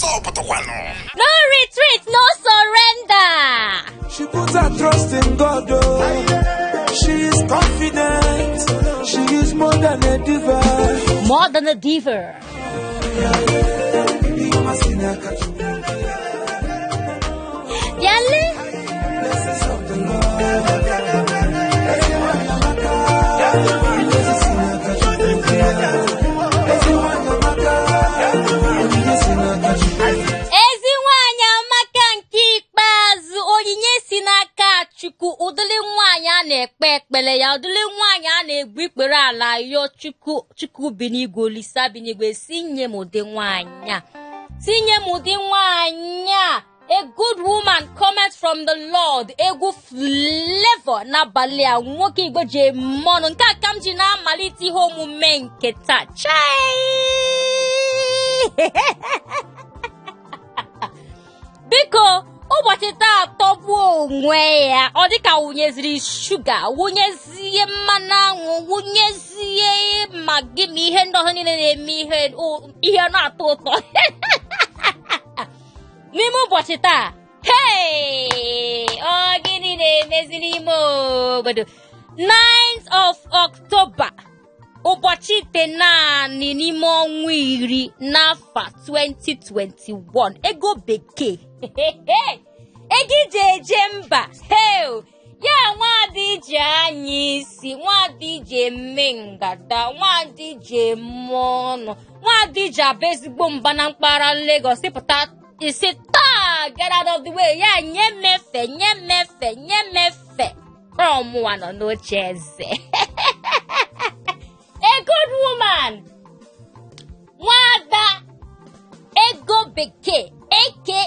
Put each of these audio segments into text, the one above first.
Stọpụtụkwanụ. No retreat, no surrender. She puts her trust in God, oh. She is confident. She is more than a diva. More than a diva. Ihe ọma si n'aka Chukwu. Bịale. Blessings of the Lord. Ezi nwanyị amaka. Ezi si n'aka Chukwu. Ezi nwanyị amaka. Onyinye si n'aka Chukwu. Ezi nwaanyị amaka nke ikpeazụ, onyinye si n'aka Chukwu, ụdịrị nwaanyị a na-ekpe ekpere ya, ụdịrị nwaanyị a na-egbu ikpere ala yọọ Chukwu, Chukwu bi n'igwe, Olisa bi n'igwe, si nye m ụdị nwaanyị a, si nye m ụdị nwaanyị a. A good woman cometh from the Lord. Egwu Flavour n'abalị a, nwoke Igbo ji eme ọnụ. Nke a ka m ji na-amalite ihe omume nke taa. Chai! Biko, ụbọchị taa tọgbuo onwe ya. Ọ dịka wụnyeziri shuga, wụnyezie mmanụ aṅụ, wụnyezie Maggi ma ihe ndị ọzọ niile na-eme ihe na-atọ ụtọ n'ime ụbọchị taa. Hey! Ọ gịnị na-emezi n'ime obodo? 9th of October, ụbọchị itenaanị n'ime ọnwa 10 n'afọ 2021, ego bekee, ego iji eje mba, heo ya, nwaada iji anya isi, nwaada iji eme ngada, nwaada iji eme ọnụ, nwaada iji aba ezigbo mba na mpaghara Lagos, pụta isi taa, get out of the way, ya nye m efe, nye m efe, nye m efe, ọ mụwa nọ n'oche eze. A good woman, nwada ego bekee, aka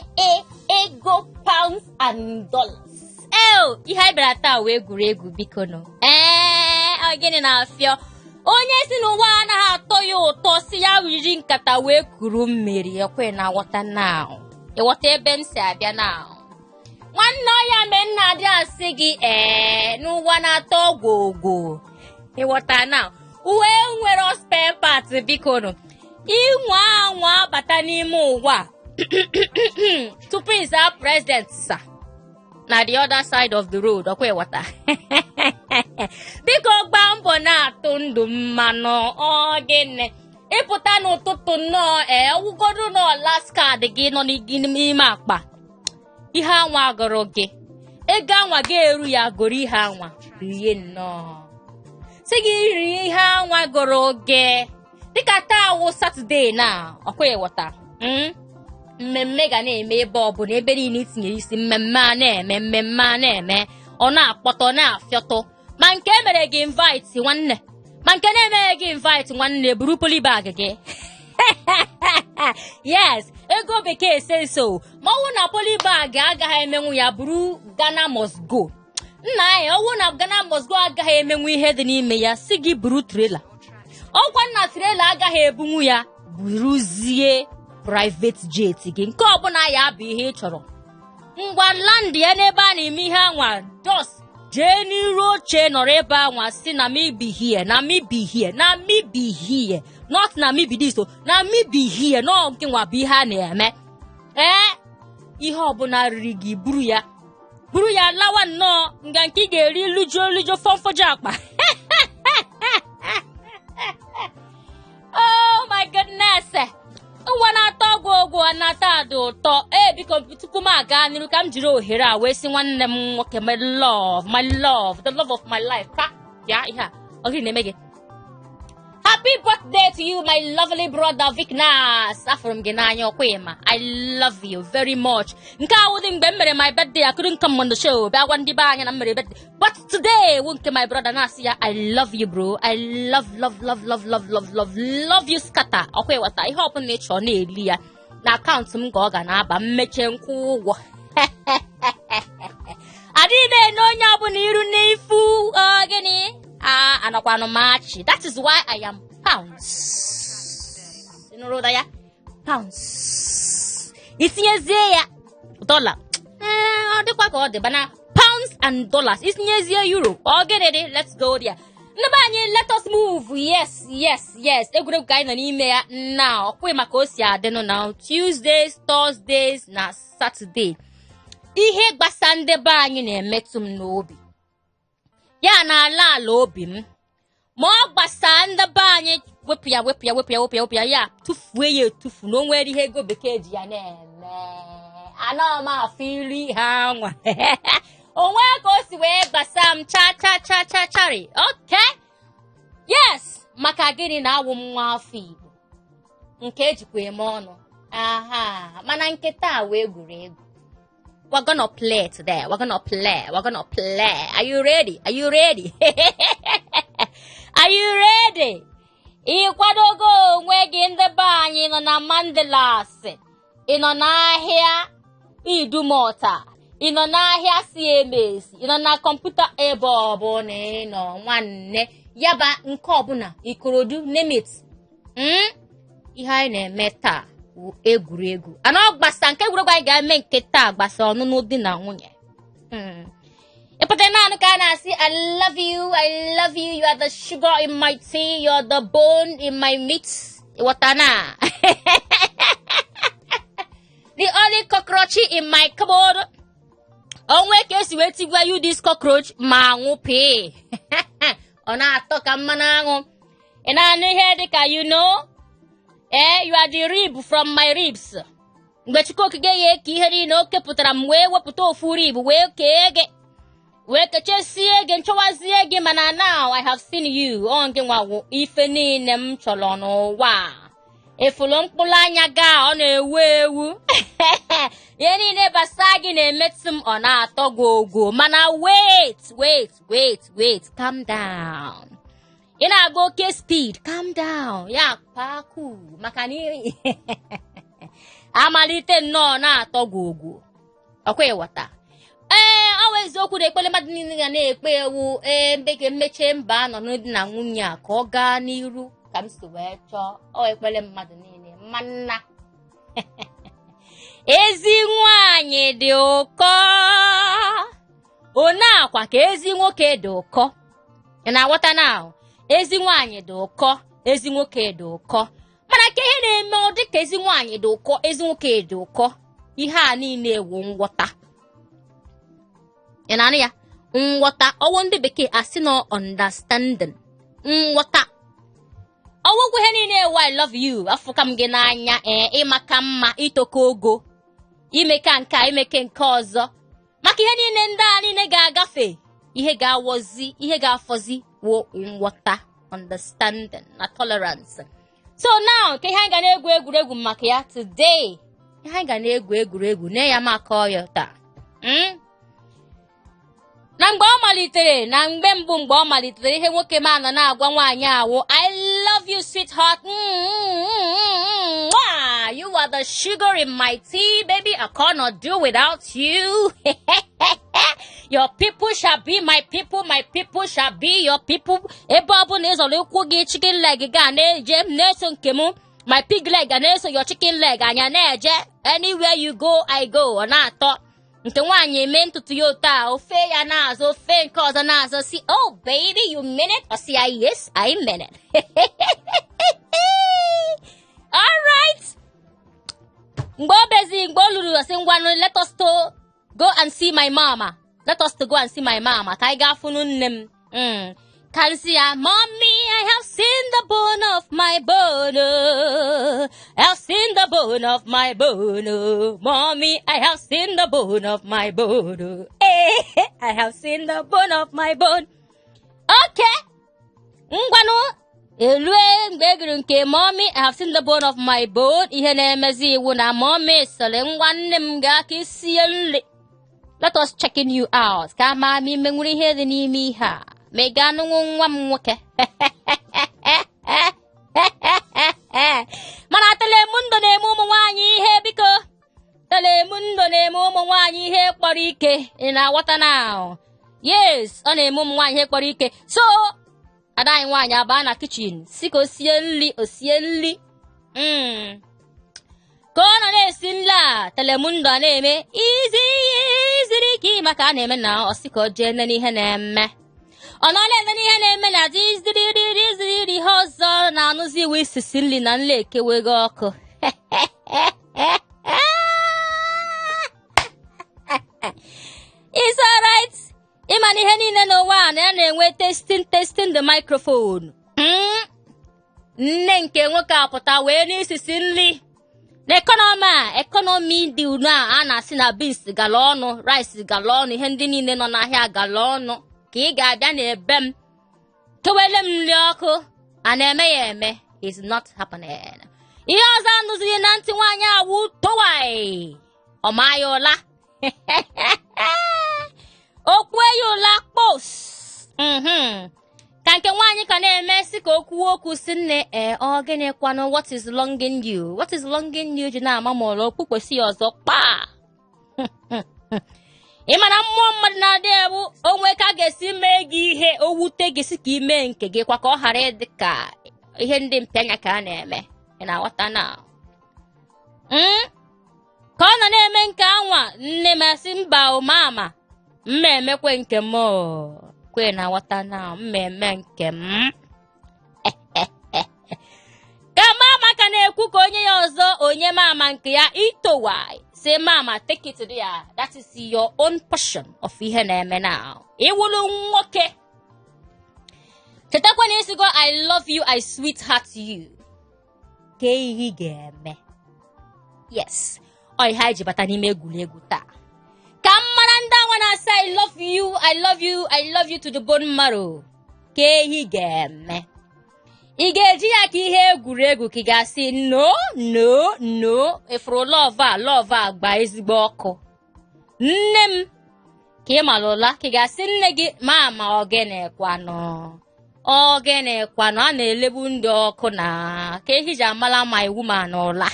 ego pounds and dollars. Eo, ihe anyị bịara taa wụ egwuregwu, biko nụ. Ee, ọ gịnị na-afịọ? Onye si n'ụwa anaghị atọ ya ụtọ, si ya riri nkata wee kuru mmiri. Ekwe na aghọta now, ịghọta ebe m si abịa now, nwanne. Ọ ya mee nna adị asị gị, ee, n'ụwa na-atọ gwogwo, ịghọta na ụwa enwero spare part. Biko nụ, ịnwa anwa bata n'ime ụwa tupu ịza president sa na the other side of the road, ọkwa ịghọta? Biko, gbaa mbọ na-atụ ndụ mmanụ. Ọ gịnị ịpụta n'ụtụtụ nnọọ, ee, ọwụgodu nọọ last card gị nọ n'ime akpa, ihe anwa gụrụ gị, ego anwa ga-eru ya, goro ihe anwa rie nnọọ, sị gị rie ihe anwa gụrụ gị. Dịka taa wụ Saturday na ọkwa ịghọta, Mmemme ga na-eme ebe ọbụla, ebe niile itinyere isi, mmemme a na-eme, mmemme a na-eme, ọ na-akpọtọ, na-afịọtọ. Ma nke emere gị invite nwanne, ma nke na-emeghị gị invite nwanne, buru polybag gị. Yes, ego bekee say so. Ma ọ wụ na polybag agaghị emenwu ya, buru Ghana must go. Nna anyị, ọ wụ na Ghana must go agaghị emenwu ihe dị n'ime ya, si gị buru trailer. Ọkwa na trailer agaghị ebunwu ya, buruzie private jet gị. Nke ọbụla ya bụ ihe ị chọrọ, ngwa land ya n'ebe a na-eme ihe anwa, just jee n'iru oche nọrọ ebe anwa, si na me be here, na me be here, na me be here, not na me be this o, na me be here, nọ nke nwa bụ ihe a na-eme. Ee, ihe ọbụla riri gị, buru ya, buru ya lawa nnọọ nga nke ị ga-eri lujuo lujuo fọmfọjọ akpa. Oh my goodness, ụwa na-atọ gwogwo na-atọ ada ụtọ. Ee, biko, tupu m aga n'iru, ka m jiri ohere a wee sị nwanne m nwoke, my love, my love, the love of my life, ka bịa ihe a, ọ gịnị na-eme gị? Happy birthday to you, my lovely brother Vicnas. Afụrụ m gị n'anya, ọkwa ịma. I love you very much. Nke a wụdị mgbe m mere my birthday, I couldn't come on the show bịa gwa ndị be anyị na m mere birthday. But today wụ nke my brother, na-asị ya, I love you, bro. I love, love, love, love, love, love, love, love you scatter. Ọkwa ịghọta, ihe ọbụla ị chọọ na-eli ya na akaụntụ m ka ọ ga na-aba, mmeche nkwụ ụgwọ. Adịghị m ene onye ọbụla iru n'ifu. Ọ gịnị a anọkwanụ m achị? That is why I am pounds. Ị nụrụ ụda ya? Pounds, itinyezie ya dollar, ee, ọ dịkwa ka ọ dị bana pounds and dollars, itinyezie euro, ọ gịnị dị? Let's go there. Ndị be anyị, let us move. Yes, yes, yes, egwuregwu ka anyị nọ n'ime ya na ọkwa maka o si adịnụ na Tuesdays, Thursdays na Saturday. Ihe gbasa ndị be anyị na-emetụ m n'obi, ya na ala ala obi m, ma ọ gbasaa ndị be anyị, wepụ ya, wepụ ya, wepụ ya, wepụ ya, wepụ ya, ya tụfuo ya etufu na o nwere ihe ego bekee ji ya na-eme. Anọ m afọ ilu ihe anwa onwe ka o si wee gbasa m cha cha cha cha chari. Okay, yes, maka gịnị na awụ m nwa afọ Igbo nke ejikwa eme ọnụ aha, mana nke taa wee egwuregwu. We're gonna play today. We're gonna play. We're gonna play. Are you ready? Are you ready? Are you ready? Ị kwadogo onwe gị? Ndị be anyị nọ na Mandilas, ị nọ n'ahịa Idumota, ị nọ n'ahịa CMS, ị nọ na kọmputa, ebe ọbụla ị nọ, nwanne, yaba nke ọbụla, Ikorodu, name it. Ihe anyị na-eme taa wụ egwuregwu ana ọ gbasa nke egwuregwu anyị ga-eme nke taa gbasa ọnụnụ di na nwunye. Ịpụta naanị ka a na-asị, "I love you, I love you, you are the sugar in my tea, you are the bone in my meat." Ịghọta na the only cockroach in my cupboard, onwe ka esi wee tigwa you this cockroach ma anwụ pee, ọ na-atọ ka mmanụ aṅụ. Ị na-anụ ihe dịka, you know, ee, you are the rib from my ribs. Mgbe Chukwu Okike ya eke ihe niile o kepụtara m wee wepụta ofu rib wee kee gị, wee kechesie gị, nchọwazie gị, mana now I have seen you. Ọ gị nwawo ife niile m chọrọ n'ụwa a. Efulu mkpụrụ anya ga ọ na-ewu ewu, ihe niile gbasa gị na-emetụ m, ọ na-atọ gị ogwo. Mana wait, wait, wait, wait, calm down. Ị na-aga oke speed, calm down ya paku, maka na amalite nnọọ na-atọ gị ogwo. Ọkwa ịghọta? Ee, ọ bụ eziokwu na ekpere mmadụ niile ga na-ekpe ewu, ee, mbeke mmechie mba nọ n'di na nwunye a ka ọ gaa n'iru ka m si wee chọọ. Ọ ekpere mmadụ niile, mana ezi nwanyị dị ụkọ, one akwa ka ezi nwoke dị ụkọ. Ị na-aghọta na ezi nwaanyị dị ụkọ, ezi nwoke dị ụkọ, mana ka ihe na-eme ọ dị ka ezi nwaanyị dị ụkọ, ezi nwoke dị ụkọ, ihe a niile ewu nghọta. Ị na-anụ ya? Nghọta, ọwụ ndị bekee asị na understanding, nghọta. Ọwụgwụ ihe niile ewu "I love you", afụka m gị n'anya, ee, ịmaka mma, itoko ogo, imeka nke a, imeke nke ọzọ, maka ihe niile ndị a niile ga-agafe. Ihe ga-awọzi, ihe ga-afọzi wụ nghọta, understanding na tolerance. So now, ka ihe anyị ga na-egwu egwuregwu maka ya today, ihe anyị ga na-egwu egwuregwu na ya maka ọya taa. Na mgbe ọ malitere, na mgbe mbụ, mgbe ọ malitere, ihe nwoke ma nọ na-agwa nwaanyị awụ, "I love you, sweetheart. Mwah. You are the sugar in my tea, baby. I cannot do without you. Your people shall be my people, my people shall be your people. Ebe ọ bụla ị zọrọ ụkwụ gị, chicken leg ga na-eje m na-eso nke m, my pig leg ga na-eso your chicken leg, anya na-eje. Anywhere you go, I go." Ọ na-atọ nke nwaanyị eme ntutu ya otu a, ofe ya na-azụ, ofe nke ọzọ na-azụ, si, "Oh baby, you mean it?" Ọ sị ya, "Yes, I mean it." All right, mgbe o bezi, mgbe o luru, ọsị, "Ngwanụ, let us to go and see my mama, let us to go and see my mama, ka anyị gaa fụnụ nne m. Ka m sị ya, 'Mommy, I have seen the bone of my bone, oh. I have seen the bone of my bone, oh. Mommy, I have seen the bone of my bone, oh. Eh, I have seen the bone of my bone.'" Okay, ngwanụ, elue mgbe e gụrụ nke "Mommy, I have seen the bone of my bone", ihe na-emezi iwu na mommy sịrị, "Ngwa, nne m, gaa ka isie nri. Let us checking you out, ka ama ma ime nwere ihe dị n'ime ihe a, ma ị ga-anụnwụ nwa m nwoke." Mana Telemundo na-eme ụmụ nwaanyị ihe, biko, Telemundo na-eme ụmụ nwaanyị ihe kpọrọ ike. Ị na-aghọta na yes, ọ na-eme ụmụ nwaanyị ihe kpọrọ ike. So ada anyị nwaanyị abaa na kitchen si ka o sie nri, o sie nri. Ka ọ nọ na-esi nri a, Telemundo a na-eme izi iziri ike, maka a na-eme na ọ sị ka o jee nene ihe na-eme. Ọ nọ na-eme n'ihe na-eme na diziriri ihe ọzọ na-anụzi iwu isisi nri na nla ekewego ọkụ. It's alright. Ịma na ihe niile n'ụwa a na ya na-enwe testing testing the microphone. Nne nke nwoke apụta wee n'isisi nri na economy a economy dị unu a a na-asị na beans gala ọnụ rice gala ọnụ ihe ndị niile nọ n'ahịa gala ọnụ ka ị ga-abịa n'ebe m kewele m nri ọkụ a na-eme ya eme is not happening. Ihe ọzọ anụziri na ntị nwaanyị awụ towai ọ maa ya ụla o kwue ya ụla kpos ka nke nwaanyị ka na-eme sị ka o kwuo okwu sị nne ee ọ gịnị kwanụ what is longing you what is longing you ji na-ama m ụla okpukpesi ya ọzọ kpaa ị ma na mmụọ mmadụ na-adị ebu onwe ka a ga-esi mee gị ihe o wute gị sị ka ị mee nke gị kwa ka ọ ghara ịdị ka ihe ndị mpịanya ka a na-eme ị na-aghọta na ka ọ nọ na-eme nke anwa nne m asị mba o mama mma emekwe nke m o. kwe na aghọta na mma eme nke m ka mama ka na-ekwu ka onye ya ọzọ onye mama nke ya itowa say mama take it there that is your own portion of ihe na-eme now ị wụrụ nwoke chetakwa na ị sịgo I love you I sweetheart you ka ihe ị ga-eme yes ọ ihe anyị ji bata n'ime egwuregwu taa ka m mara ndị anwa na-asị I love you I love you I love you to the bone marrow ka ihe ị ga-eme ị ga-eji ya ka ihe egwuregwu ka ị ga-asị no no no ị fụrụ love a love a gba ezigbo ọkụ nne m ka ị mara ụla ka ị ga-asị nne gị mama ọ gịnị kwanụ ọ gịnị kwanụ a na-elebu ndị ọkụ na ka ehi ji amala my woman ụla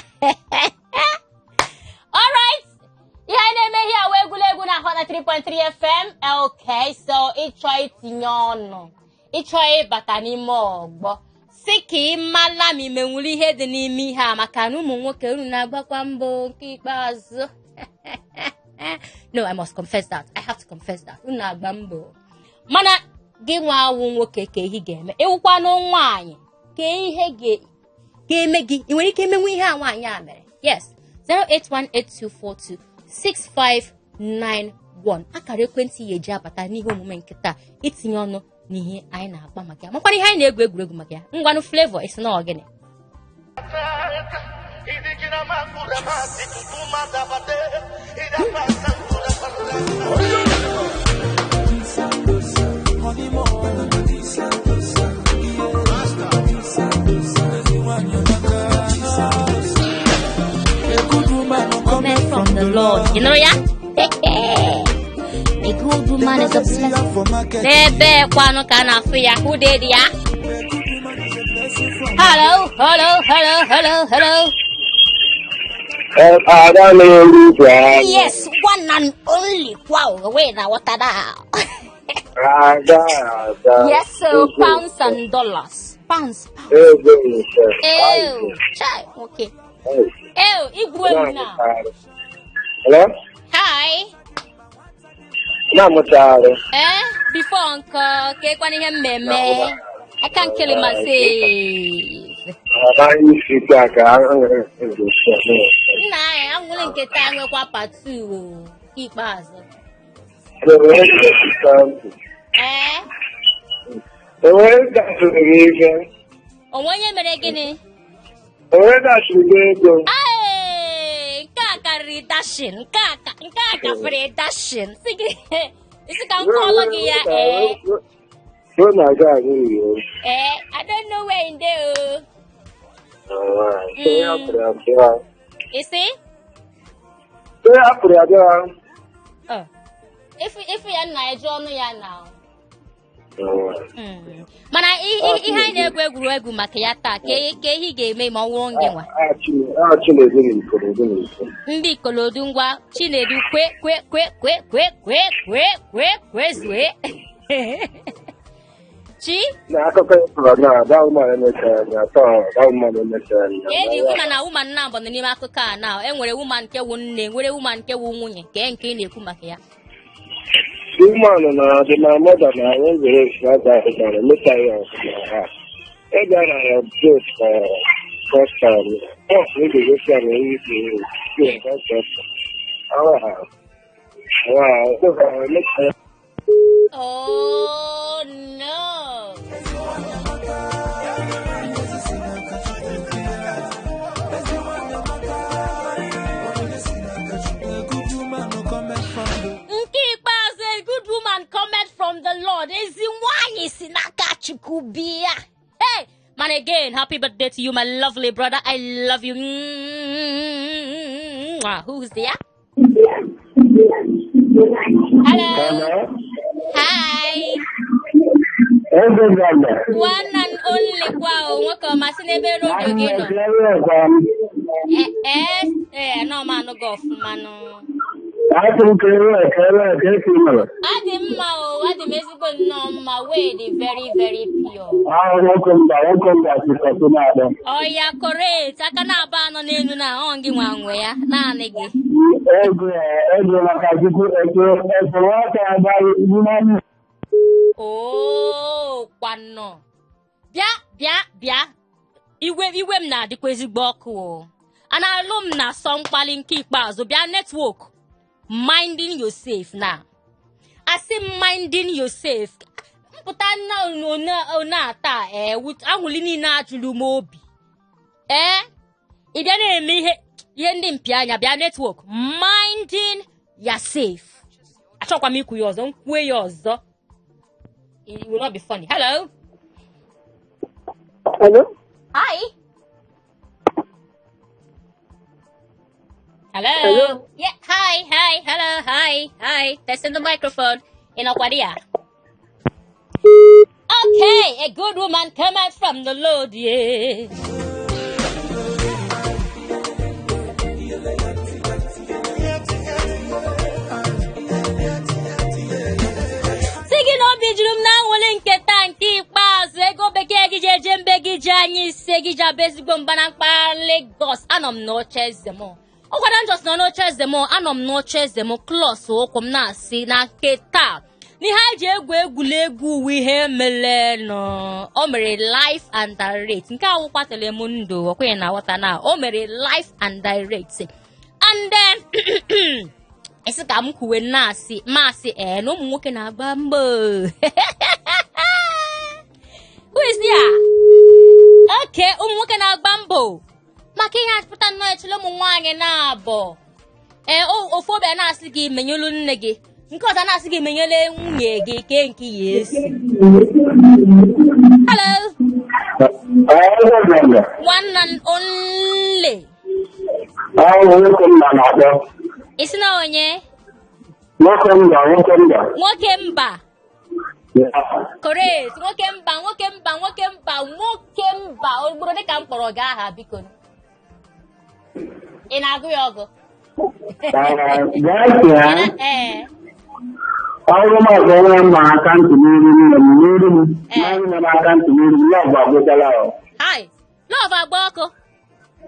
alright ihe anyị na-eme ihe a wụ egwuregwu na Hot 3.3 FM okay so ị chọọ itinye ọnụ ị chọọ ịbata n'ime ọgbọ sị ka ị mala ma i menwuru ihe dị n'ime ihe a maka na ụmụ nwoke unu na-agbakwa mbọ nke ikpeazụ no I must confess that I have to confess that unu na-agba mbọ mana gị nwa awụ nwoke ka ihe ga-eme ị wụkwanụ nwaanyị ka ihe ga-eme gị ị nwere ike emenwu ihe a nwaanyị a mere yes 08182426591 akara ekwentị ya eji abata n'ihe omume nke taa itinye ọnụ n'ihe anyị na-akpa maka ya makwana ihe anyị na-egwu egwuregwu maka ya ngwanụ Flavour ị sị na ọ gịnị Comment from the Lord. You know ya? A good woman is a blessing. N'ebe kwanụ ka a na-afụ ya who did ya? Hello, hello, hello, hello, hello. Ada na-eru uche anya. Yes, one and only. Wow, wait na water now. Ada ada. Yes, so pounds and dollars. Pounds, pounds. Ego nke. Ew, chai, okay. Ew, igwe m na. Hello? Hi. Na-amụchagharị. Eh, before nkọ, ka ekwana ihe mmemme. I can't kill myself. Anaghị isi ike a ka aṅụrị Nna anyị, aṅụrị nke taa nwekwa part 2 o, nke ikpeazụ. Ee, Onwe dachiri gị ife. onwe onye mere gịnị? Onwe dachiri gị ego. Ee, nke a karịrị dashing, nke a gafere dashing. Sị gị, isi ka m kọọlụ gị ya, ee. So na aga agụ iyo. Ee, I don't know where in there o. So ya pụrụ abịa. Ị sị? So ya pụrụ abịa. Oh. Ifu ya nna eji ọnụ ya na. Mana ihe anyị na-egwu egwuregwu maka ya taa ka ihe ị ga-eme ma ọ wụrụ gị nwa. Chinedu na Ikorodu na Iko. Ndị Ikorodu ngwa Chinedu kwe kwe kwe kwe kwe kwe kwe kwe kwezue. Chi? Na akụkọ ya pụrụ na ada woman emechara anya atọ ada woman emechara anya. Eji woman na woman na abọ n'ime akụkọ a na e nwere woman nke wụ nne nwere woman nke wụ nwunye nke nke ị na-ekwu maka ya. Woman na dị my mother na anyị were na aga na emetaghị ya ọfụma ha. Ebe a na ya vote ka first time. Ọ bụ ebe gosi ya na onye isi ya ya awa ha. Awa ha, ọ ga-emeta ya. Oh no. Nke ikpeazụ, a good woman cometh from the Lord. Ezi nwanyị si n'aka Chukwu bịa. Hey, man, again, happy birthday to you, my lovely brother. I love you. Mwah. Who's there? Hello. Hello? Hi. Eze Ganda. One and only kwa o nwoke ọma si n'ebe redio gị nọ. Eh, eh, eh, nọ m anụ gị ọfụma nụ. Asị m ka ewe ka ewe ka esi mere. Adị mma o, adị m ezigbo nnọọ mma, wee dị very very pure. Ahụ nwoke mba si kọtụ na-akpọ. Ọya correct, aka na-aba anọ n'elu na ọ gị nwa nwe ya, naanị gị. Ego ego maka Chukwu eto eto nwata agbaghị n'ime Oo, kwanụ. Bịa, bịa, bịa. Iwe iwe m na-adịkwa ezigbo ọkụ o. A na-alụ m na asọ mkpali nke ikpeazụ bịa network. Minding yourself na. Asị m minding yourself. Mpụta na one ata ee anwụli niile ajụrụ m obi. Ee, ị bịa na-eme ihe ihe ndị mpi anya bịa network minding yourself. Achọkwa m ikwu ya ọzọ, m kwue ya ọzọ. It will not be funny. Hello. Hello? Hi. Hello. Hello? Yeah. Hi. Hi. Hello. Hi. Hi. Testing the microphone. In Aquadia. Okay. A good woman come out from the Lord. Yeah. Sị gị na obi juru m na anwụlị nke taa nke ikpeazụ ego bekee gị ji eje mbe gị ji anya ise gị ji abụ ezigbo mba na mpaghara Lagos. Anọ m n'oche eze m ọkwara njọs nọ n'oche eze m anọ m n'oche eze m klọs ụkwụ m na-asị na nke taa n'ihe anyị ji egwu egwuregwu uwe ihe merenụ o mere live and direct nke awụkwa Telemundo ọkwenye na aghọta na o mere live and direct and then esi ka m kwuwe na-asị masị ee na ụmụ nwoke na-agba mbọ. Who is there? Okay, ụmụ nwoke na-agba mbọ maka ihe apụta nnọọ echele ụmụ nwaanyị na-abọ ee ofu obi a na-asị gị menyelu nne gị nke ọzọ na-asị gị menyele nwunye gị ke nke ya esi. Hello. Eze Ganda. One and only. Ahụ nwoke mba na-akpọ. Isi na onye? Nwoke mba, nwoke mba. Nwoke mba. Correct. Nwoke mba, nwoke mba, nwoke mba, nwoke mba. Ogboro dịka m kpọrọ gị aha biko. Ị na-agụ ya ọgụ? Gaa ya. Ee. Ọrụ m ọzọ nwe m aka ntị n'iru nne m n'iru m nne m aka ntị n'iru m lọgụ agwụchala ọ. Hi. Love agba ọkụ.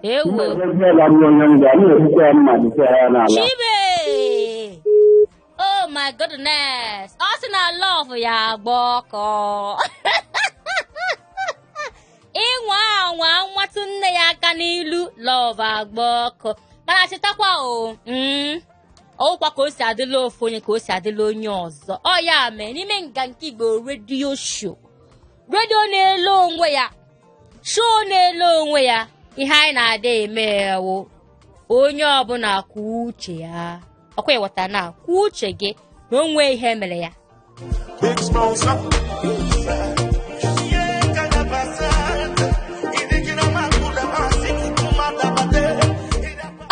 Ewo. Mmezi ya bụ onye m ga m na-ekwukwa ya mma dịka ya n'ala. Chibe. Oh my goodness. Ọ sị na love ya agba ọkụ. Ịnwa anwa nwatụ nne ya aka n'ilu love agba ọkụ. Mana chetakwa o ọwụkwa ka o si adịla ofu onye ka o si adịla onye ọzọ. Ọ ya mee n'ime nga nke Igbo redio show. Redio na-elo onwe ya. Show na-elo onwe ya. Ihe anyị na-ada eme ewu onye ọbụla kwuo uche ya. Ọkwa ịghọta na kwuo uche gị na o nwee ihe mere ya. Big sponsor.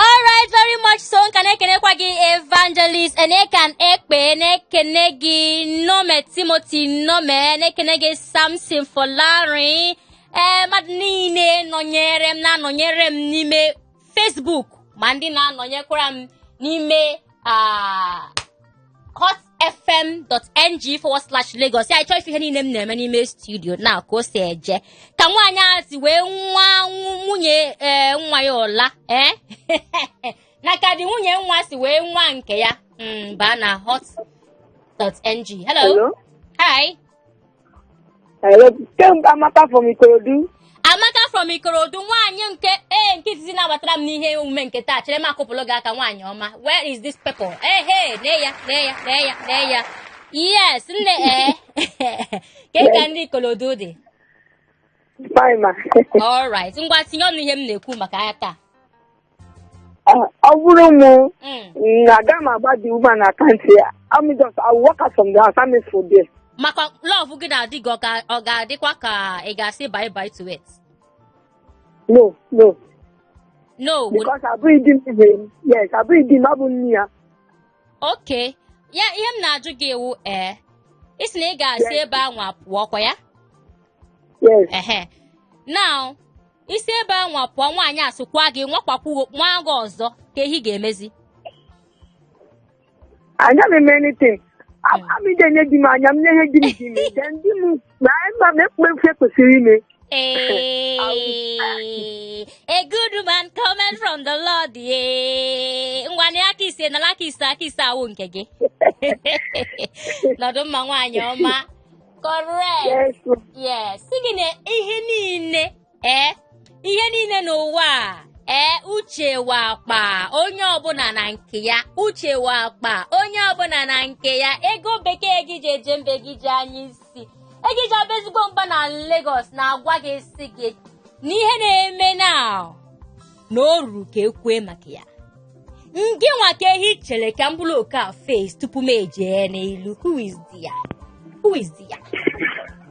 All right, very much so. Nka na-ekenekwa gị Evangelist Enekan Ekpe, na-ekene gị Nome Timothy Nome, na-ekene gị Samson Folarin. Ee, mmadụ niile nọnyere m na-anọnyere m n'ime Facebook ma ndị na-anọnyekwara m n'ime hotfm.ng/Lagos. Ya ịchọ ife ihe niile m na-eme n'ime studio na ka o si eje ka nwaanyị a si wee nwa nwunye ee nwa ya ụla ee na ka dị nwunye nwa si wee nwa nke ya baa na Dot ng. Hello. Hello. Hi. Hello. Kemgbe Amaka from Ikorodu. Amaka from Ikorodu, nwaanyị nke ee nke izizi na-abatara m n'ihe omume nke taa. Chere m akụpụlụ gị aka, nwaanyị ọma. Where is this people? Ee he, nee ya, nee ya, nee ya, nee ya. Yes, nne, ee ke ka ndị Ikorodu dị? Fine, ma. All right, ngwa, tinye ọnụ ihe m na-ekwu maka ya taa. Ọ bụrụ mụ na aga m agba the woman account ya. I'm just, I will walk out from the house. I'm for there. Maka love gị na-adị gị, ọ ga-adịkwa ka ị ga-asị bye bye to it? No, no. No? Because abụghị di m ibe m. Yes, abụghị di m, abụ nne ya. Okay, ya ihe m na-ajụ gị wụ, ee, ị sị na ị ga-asị Yes. ebe anwa pụọ kwa ya? Yes. Ehe, now isi ebe anwa pụọ, nwaanyị asụkwa gị nwakwakwu nwa gị ọzọ, ka ehi ga-emezi? Anya m eme anything. Amị ga-enye di m anya m nye ihe di m ji ime. Then di m ma ma ma ekpe kwesịrị ime. Hey, a good woman coming from the Lord. Yeah. Ngwa na aka ise na aka ise, aka ise awụ nke gị. Nọdụ mma, nwaanyị ọma. Correct. Yes. Yes. Sị gị na ihe niile, ee, ihe niile n'ụwa a, ee, uche wakpa onye ọbụla na nke ya, uche wakpa onye ọbụla na nke ya. Ego bekee gị ji eje mbe gị ji anya isi ego ji abụ ezigbo mgba na Lagos na-agwa gị, sị gị na ihe na-eme na o ruru ka ekwue maka ya. Ngị nwa ka ehi chere ka m bụrụ oke a face tupu m ejee n'elu. Who is there? Who is there?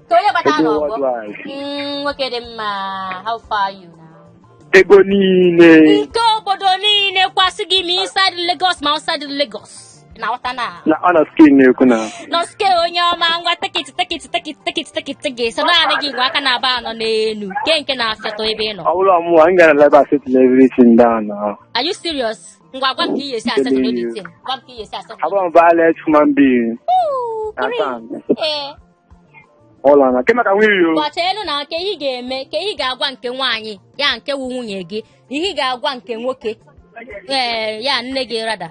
Ka onye bata Ego n'ọgbọ. worldwide. Nwoke dị mma, how far are you now? Ego niile. Nke obodo niile kwasị gị, ma inside Lagos ma outside Lagos, na-aghọta na Na ọ na skin na-ekwu na. Nọske, onye ọma, ngwa, take it, take it, take it, take it, take it, take it. So naanị gị gwa aka na-aba anọ n'elu nke nke na-afịatọ ebe ị nọ. Ọ bụrụ ọmụwa, m gara lebe settle everything down now. Are you serious? Ngwa, gwa m ka ị ga-esi asettle Telling you. everything. Gwa m ka ị ga-esi asettle. Abụ m violent human being. Ooh, great. Atan. Ee. Ụlọ na ke maka nwunye o. Gwacha elu na nke ihe ị ga-eme, ka ihe ị ga-agwa nke nwaanyị ya, nke wụ nwunye gị, ihe ị ga-agwa nke nwoke, ee, ya nne gị rada.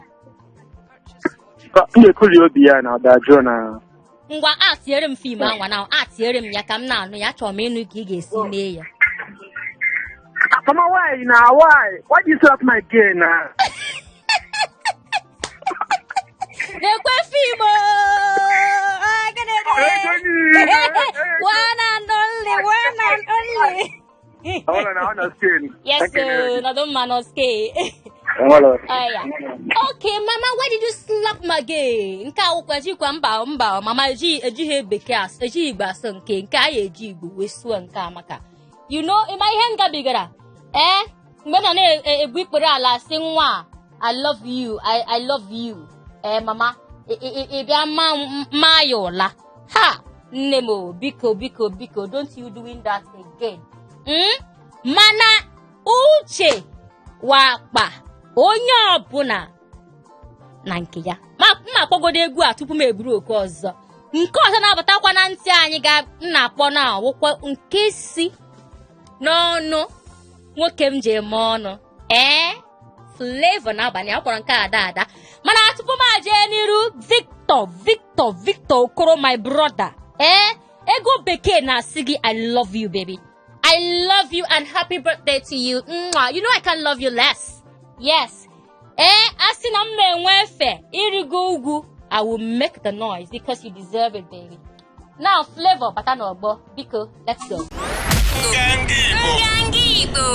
Ka m ga-ekuli obi ya na ọdajụọ na. Ngwa, a tinyere m film anwa na a tinyere m ya ka m na-anụ ya. Achọrọ m ịnụ ka ị ga-esi mee ya. Mama, why na why? Why do you slap my girl na? Na-ekwe film o! Ah, gịnị dị? Ego niile. One and only, one and only. Ụlọ na ọ na skin. Yes sir, nọdụ mma, nọske. Ụlọ. Aya. Okay, mama, why did you slap my gay? Nke a wụkwa ejikwa mba mba, mama, eji ejighị bekee asụ, ejighị Igbo asụ nke anyị eji Igbo wee sụọ nke a maka. You know, ịma ihe m gabigara? Eh? Mgbe m nọ na-ebu ikpere ala sị nwa a, "I love you, I love you." Eh, mama, ị bịa ma ya ụla. Ha, nne m o, biko, biko, biko, don't you doing that again. Mana uche wakpa onye ọbụla na nke ya. Ma mma akpọgodo egwu a tupu m eburu oke ọzọ nke ọzọ na-abatakwa na ntị anyị ga m na-akpọ na awụkwa nke si n'ọnụ nwoke m ji eme ọnụ, ee, Flavour n'abalị a kwara nke ada ada. Mana tupu m ajee n'iru, Victor, Victor, Victor Okoro, my brother, ee, ego bekee na-asị gị, "I love you, baby. I love you and happy birthday to you. Mwah. You know I can't love you less." Yes. Ee, a sị na m na-enwe efe ịrịgo ugwu, I will make the noise because you deserve it, baby. Now, Flavor, bata n'ọgbọ. Biko, let's go. Nganga Igbo. Nganga Igbo.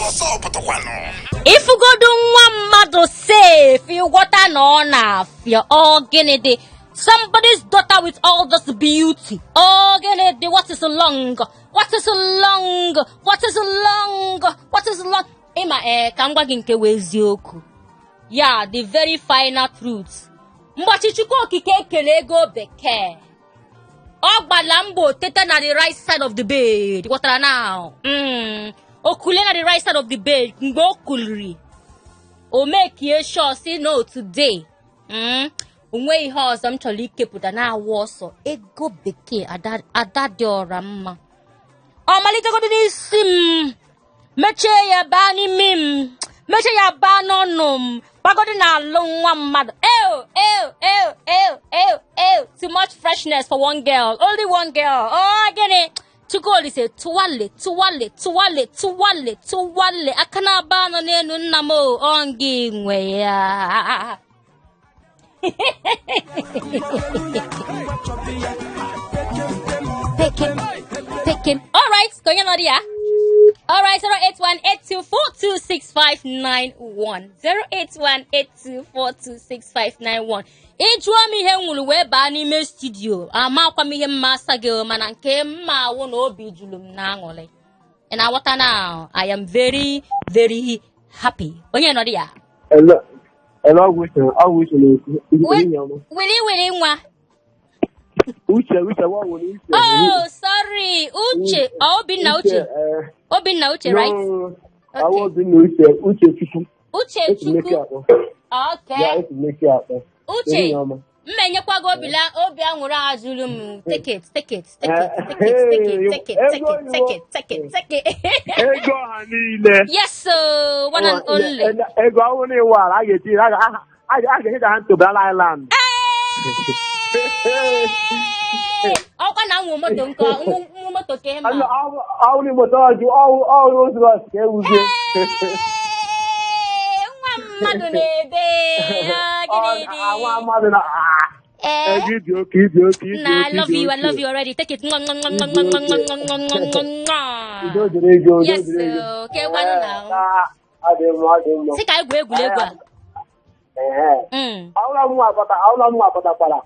Ọsọ pụtakwanụ. Ifugodu nwa mmadụ safe, ịghọta na ọ na-afịa. Ọ gịnị dị? Somebody's daughter with all this beauty. Ọ gịnị dị? What is long? What is long? What is long? What is long? Ịma, ee, ka m gwa gị nke wee eziokwu ya, the very final truth. Mgbachi Chukwu Okike ekele ego bekee, ọ gbala mbọ teta na the right side of the bed. Ghọtara now? O kulie na the right side of the bed. Mgbe o kuliri, o mekie sure si no today, onwe ihe ọzọ m chọrọ ikepụta na-awụ ọsọ ego bekee. Ada, ada dị ọra mma. Ọ malitegodo n'isi m, mechie ya baa n'imi m, mechie ya baa n'ọnụ m, gbagodo n'alụ nwa mmadụ. Eo. Ew, ew, ew, ew, ew, ew. Too much freshness for one girl. Only one girl. Oh, gịnị? Chukwuolise, tụwale, tụwale, tụwale, tụwale, tụwale. Aka na-aba nọ n'elu nna m o, ọ ngị nwe ya. Pekem, pekem. All right, ka onye nọrọ ya. All right, 08182426591. 08182426591. Ị jụọ m ihe m nwụrụ wee baa n'ime studio, amakwa m ihe m ma-asa gị o, mana nke m ma wụ na obi juru m n'aṅụrị. Ị na-aghọta na I am very very happy. Onye nọrọ ya? Hello, hello, ọgwụ uche, ọgwụ uche na-ekwu. Ehihie ọma. Wili wili nwa. Uche, uche, nwa nwere uche. Oh, sorry. Uche. Oh, Obinna Uche. eh, Obinna Uche, right? No, Okay. Awa Obinna Uche, Uche Chukwu. Uche Esi m Lekki Chukwu. akpọ. Okay. Ya, esi m Lekki akpọ. Uche. Ehihie ọma. M enyekwa gị obi aṅụrị a zuru m. Take it, take it, take it, take it, take it, take it, take it, take it, take it, take it. Ego ọha niile. Yes, so one and only. Ego ọhụrụ iwu ala a ga-etinye a ga- a ga-eji ha ntobala Island. Hey! Ọkwa na nwa moto nke nwa moto ka ị ma. Ọhụrụ Igbo tọrọ jụ ọhụrụ ọhụrụ ozu ka ewuzie. Hey! Nwa mmadụ na-ebe ah, gịnị dị? Nwa mmadụ na Eh? ego ịdị oke ịdị oke ịdị Nah, I oke love ịdị you. I oke. love you already. Take it. Mwah, mwah, mwah, mwah, mwah, mwah, mwah, mwah, mwah, mwah. Udo dịrị gị, udo Yes, dịrị gị. okay, gwanụ na. Adị mma, adị mma. Sị ka anyị gwuo egwuregwu a. Ehe. Ọbụla m akpata, ọbụla m akpatakwara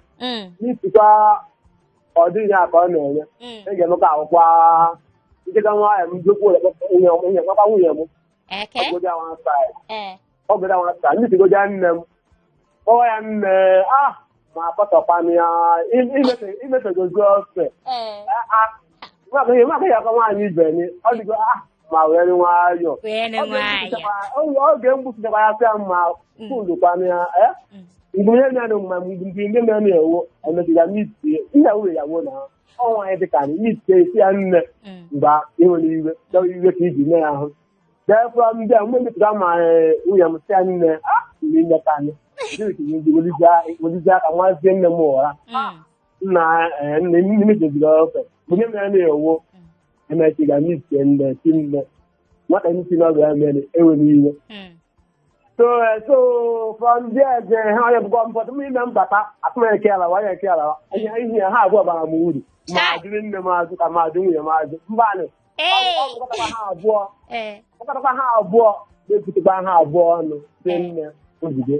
n'isikwa ọ dịghị ya ka ọ na-enye. E ga-emekwa akwụkwọ nkịta nwa ya m jekwu ụlọ nwunye m, nwunye kpakwa nwunye m. Ọgụdị one side. Ọgụdị one side. Ndị sigoja nne m. Kpọọ ya nne, ah, ma akpọtọkwanụ ya imefegozi ofe. Maka ya ka nwaanyị ibe ni, ọ dịgo ah, ma were nwayọọ. Were nwayọọ. Oge mgbusichakwa ya sịa mma kpụlụkwanụ ya eh? Mgbe onye na-anụ mma mgbe ndị na-anụ ewo emetụta mitie nna nwunye ya wo na ọnwa anyị dịka anyị mitie esi ya nne mgbe ịnwere iwe chọrọ iwe ka iji mee ya ahụ. Therefore, ndị a mgbe metụta ma nwunye m sị ya nne ah mgbe imeta anyị welizie aka nwazie nne m ụra nna nne nne mecheziri ofe mgbe onye na-anụ ewo emetụta mitie nne si nne nwata isi n'ọgụ ya mere enwere iwe. So from there je ha onye bụkwa mpọtụ m ime mbata atụmanya ala wanya eke ala ihe ihe ha abụọ bara m uru ma jụrụ nne m azụ ka ma jụ nwunye m azụ mbanụ ọkpọkọtakwa ha abụọ kpọkọtakwa ha abụọ na-ekwutekwa ha abụọ ọnụ si nne ozugbo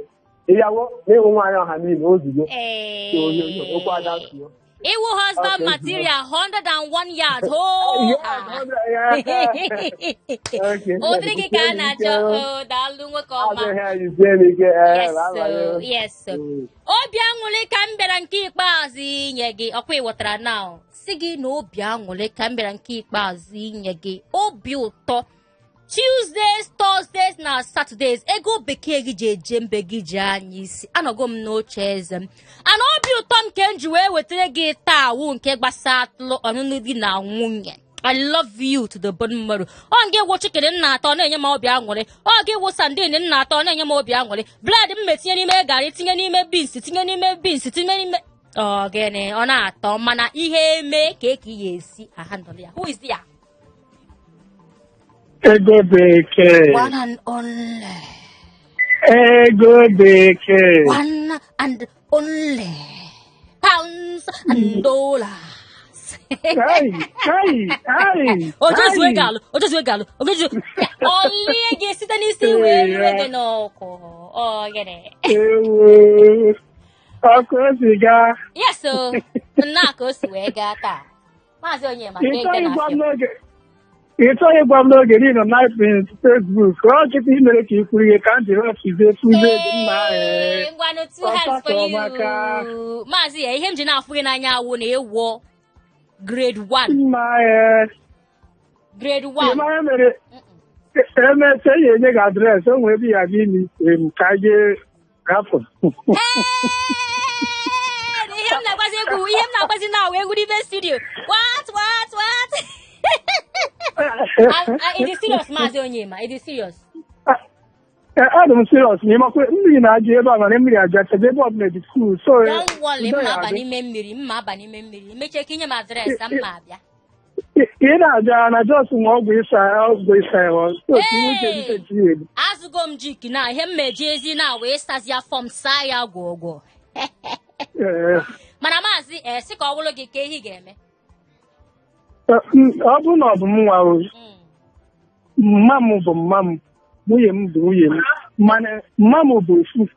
ịyawo na ịhụ nwaanyị ọha niile ozugbo so onye okwu ada tuo. Iwu husband Okay. material 101 yards. Oh. Okay. Ụdịrị gị ka a na-achọ. Oh, daalụ nwoke ọma. Adịghị anyị sie m ike ee Yes, abalị. sir. Yes, sir. Obi aṅụrị ka m bịara nke ikpeazụ inye gị ọkwa ịghọtara na si gị na obi aṅụrị ka m bịara nke ikpeazụ inye gị obi ụtọ Tuesdays, Thursdays na Saturdays ego bekee gị ji eje mbe gị ji anya isi anọgo m n'oche eze m ana obi ụtọ nke m ji wee wetara gị taa wụ nke gbasatụlụ ọnụnụ di na nwunye. I love you to the bone marrow. Ọ gị wụ chicken m na-atọ ọ na-enye m obi aṅụrị. Ọ gị wụ sardine m na-atọ ọ na-enye m obi aṅụrị. Bread m metinye n'ime garị, tinye n'ime beans, tinye n'ime beans, tinye n'ime ọ gịnị ọ na-atọ mana ihe eme ka eke ya esi ahandle ya. Who is there? Ego bekee. One and only. Ego bekee. One and only. Pounds and dollars. Kai, kai, kai. Ojezuo ego alụ, ojezuo ego alụ, ojezuo. Ọlie gị site n'isi wee rue gị n'ụkwụ. Ọ gịnị? Ewo. Ọkụ o si gaa. Yes, o. Nnọọ ka o si wee gaa taa. Maazị Onyema, ka Ị ị chọghị ga ịgwa m na-afịa. n'oge. Ị chọghị ịgwa m n'oge n'ihi na Facebook ọ chịkwa imere ka ị kwuru ihe ka m jiri ọfụzie fụzie dị mma ee. Ee, ngwanụ two hands for Ọtọ ọmaka. you. Maazị ya, ihe m ji na-afụ gị n'anya awụ na ịwụ grade 1. Mma ee. Grade Ị 1. mara mere emesịa ya enye gị address o nwere ebe ya gị ime m ka je gafụ. Hey! Ihe m na-agbazi egwu, ihe m na-agbazi na awụ egwu n'ime studio. What, what, what? It is serious, Maazị Onyema. It is serious. Adị m serious na ịmakwa mmiri na-aja ebe a, mana mmiri ajachaja ebe ọbụla dị cool, so Don't worry, udo m ya aba adị. n'ime mmiri, m aba n'ime mmiri. Mechie ka inye m address, m ma abịa. Ị na-aja na just nwe ọgwụ ịsa ya, so ka inwe ike Hey! ebute ji ebu. Azụgo m Jik na ihe m meji ezi na wee sazi afọ m, saa ya gwọgwọ. Ee. Mana maazị, sị ka ọ bụrụ gị, ka ehi ga-eme? Ọ bụrụ na ọ bụ m nwa o, mma m bụ mma m, nwunye m bụ nwunye m, mana mma m bụ ofu.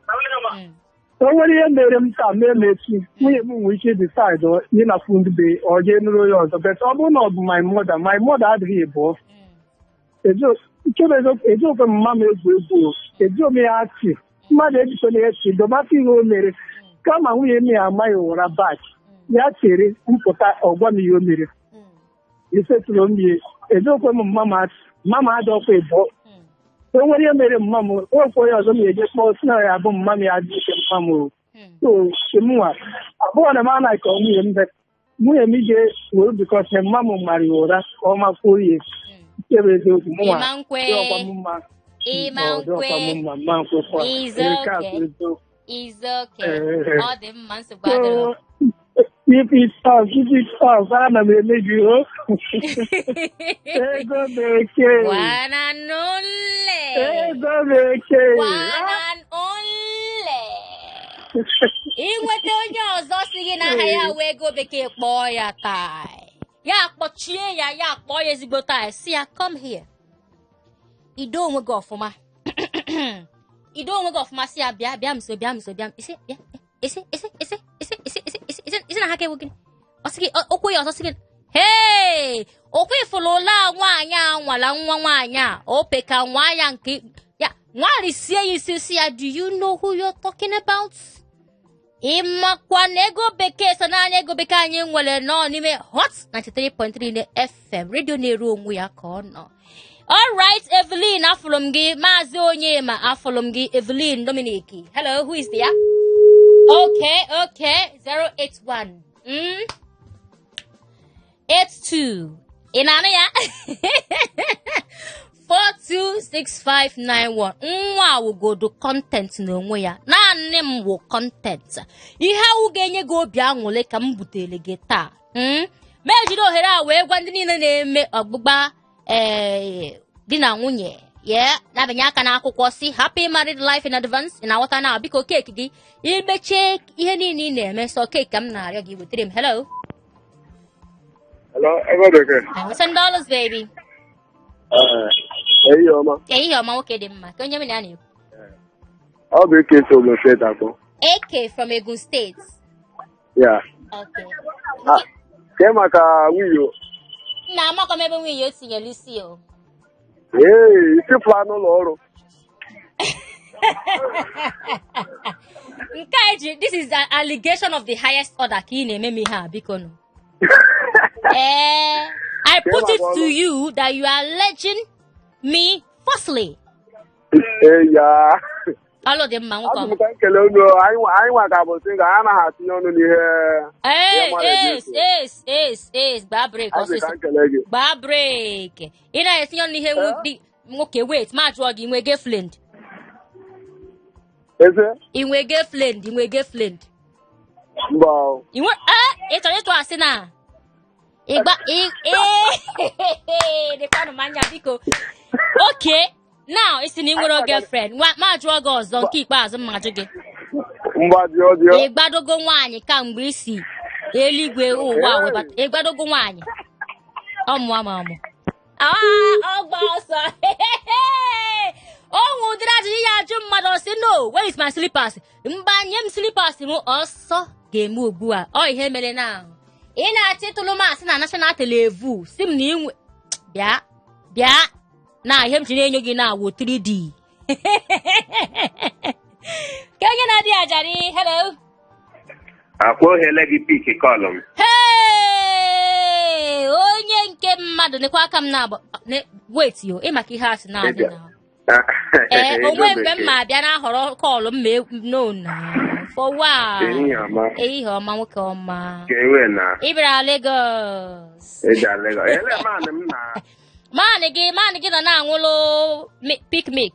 O nwere ihe mere m taa mee m echi, nwunye m nwere ike decide ịnapụ ndị be ọ jee nụrụ onye ọzọ. But ọ bụrụ na ọ bụ my mother, my mother adịghị ịbụọ. Nke bụ eziokwu, ejiokwe mma m egwu egwu o. Eji ome ya achị mmadụ, ejikwela ya echi domata ihe o mere, kama nwunye m ya amaghị ụra bak ya chere mpụta ọgwa m ihe o mere. Isetụrụ m ya, ejiokwe m mma m achị, mma m adọkwa ịbụọ. O nwere ihe mere mma m, okwe onye ọzọ m ga-eje kpọọ si na ya bụ mma m, ya dị ike mma m o. So mụnwa abụọ na m anaghị ka nwunye m be nwunye m ije were, because na mma m mara ya ụra ka ọ makwuo ya. Nke bụ eziokwu, mụnwa Ịma nkwe. dị ọkwa m mma. Ịma Ọ dị ọkwa m nkwe. mma, mma nkwekwa. Is Nke a okay. bụ eziokwu. Is okay. Ee. Ọ dị mma, nsogbu adịrọ. So keep it up, keep it up. Ana m eme gị o ego bekee. One and only. Ego bekee. One and only. Inweta onye ọzọ si gị n'aha ya wee ego bekee, kpọọ ya taa, ya kpọchie ya, ya kpọọ ya ezigbo taa, si ya, "Come here." Ido onwe gị ọfụma, ido onwe gị ọfụma, si ya, "Bịa, bịa m nso, bịa m nso, bịa m." Isi bịa, isi isi isi isi isi isi isi isi isi na ha ka ewu gịnị? Ọ sị gị okwu ya ọzọ, sị gị, "Hey, okwu ifuru ụlọ a, nwaanyị a nwala nwa nwaanyị a o peka nwa ya nke ya nwarisie ya isi." Si ya, "Do you know who you're talking about? Ịmakwa na ego bekee so naanị ego bekee anyị nwere nọ n'ime Hot 93.3 na FM redio na-eru onwe ya ka ọ nọ." Alright, Evelyn, afụrụ m gị. Maazị Onyema, afụrụ m gị. Evelyn Dominic, hello, who is there? Okay, 081 82, ị na-anụ ya? 426591. Nwa awụgodo content n'onwe ya, naanị m wụ content. Ihe awụ ga-enye gị obi aṅụrị ka m butere gị taa. Ma ejiri ohere a wee gwa ndị niile na-eme ọgbụgba ee di na nwunye ya na-abịanye aka n'akwụkwọ, si happy married life in advance. Ị na-aghọta na biko cake gị, imechie ihe niile ị na-eme, sọ cake ka m na-arịọ gị wetere m. Hello. Hello, ego bekee. $10, baby. Ehihie ọma. Ehihie ọma, nwoke dị mma. Ka onye m na ya na-ekwu? Ọ bụ Ike si Ogun Steeti akpọ. AK from Egun State. Ya. Okay. Ah, kee maka nwunye? Nna, amakwa m ebe nwunye o tinyere isi o. Ee, isi fla n'ụlọ ọrụ. Nke a eji, this is an allegation of the highest order ka ị na-eme m ihe a, biko nụ. Ee, I put it to you that you are alleging me falsely. Ee ya. Ọlụ dị mma, nwoke Asị m ọma. ka m kelee unu. Anyị nwa ka bụ single, anyị anaghị atinye ọnụ n'ihe. Ee. Ihe mmadụ Es na-ekwu. es es es, gbaa break. Asị ka Ọsịsọ. m kelee gị. Gbaa break. Ị na-etinye ọnụ n'ihe dị nwoke. Wait, ma jụọ gị, ị nwe girlfriend? Eze? Ị nwe girlfriend? Ị nwe girlfriend? Mba o. Ị nwe? Ee, ị chọrọ ịtụ asị na ịgba ee dịkwanụ m anya, biko. Okay, now ị sị na ị nwere girlfriend. Nwa, ma jụọ gị ọzọ, nke ikpeazụ m ma jụ gị. Mgba, jụọ, jụọ. Ị gbadogo nwaanyị kamgbe isi eluigwe ụwa wee bata? Ị gbadogo nwaanyị? Ọmụ ama amụ. Ah, ọ gba ọsọ. O nwe ụdịrị ajụjụ ya ajụ mmadụ, ọ sị, "No, where is my slippers?" Mgba nye m slippers m ọsọ ga-eme ugbu a. Ọ ihe mere na ị na-achọ ịtụlụ m asị na national televu, si m na inwe. Bịa, bịa na ihe m ji na-enyo gị na awụ 3D ka onye na-adịghị ajari. Hello. Akwa ohele gị pick call m. Hey! Onye nke mmadụ, nekwa aka m na-agba. Wait yo, ị maka ihe asị na-adị na ee onwe mgbe m ma abịa na-ahọrọ call m ma no na for wow. Ehihie ọma. Ehihie ọma, nwoke ọma. Ka ewe na. Ị bịara Lagos? Eji Lagos. Ele maanị m na. Maanị gị, maanị gị nọ na-aṅụlụ picnic.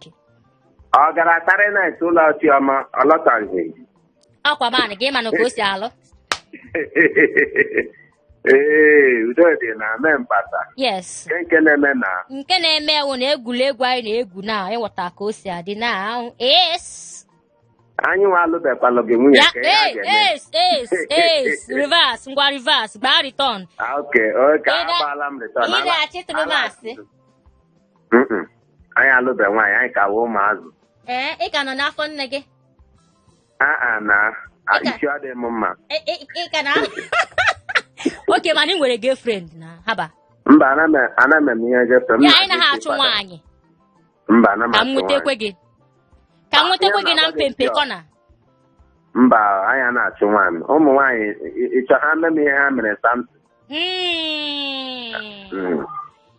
Ọ gara tarị night ụlọ Chiọma, ọ lọtaghị. Ọkwa man gị manụ ka o si alụ. Ee, udo dị na mee mpata. Yes. Nke na-eme na Nke na-eme ewu na egwuregwu anyị na-egwu na ịghọta ka o si adị na yes. Anyị nwa alụbekwalụ gị nwunye Ya ka ihe a ee ga-eme. ace ace ace, reverse, ngwa, reverse, gbaa return. Ah, okay, agbaala m return. Ị na-achịtụrụ m asị. Mm-mm. Anyị alụbe nwaanyị, anyị ka wụ ụmụazụ. Ee, ị ka nọ n'afọ nne gị. Aa na isi ọ dị m mma. Ị ka na oke, mana ị nwere girlfriend na haba. Mba, ana m eme ihe girlfriend. M Ya anyị na-aga naghị isi achụ fada. nwaanyị. Mba, ana m Ka m achụ nwetakwe nwaanyị. gị, ka m nwetakwe gị na Ihe na-agba gị mpempe isi ọ. kọna. Mba, anyị a na-achụ nwaanyị. Ụmụ nwaanyị, ịchọ ha mee m ihe ha mere Samson.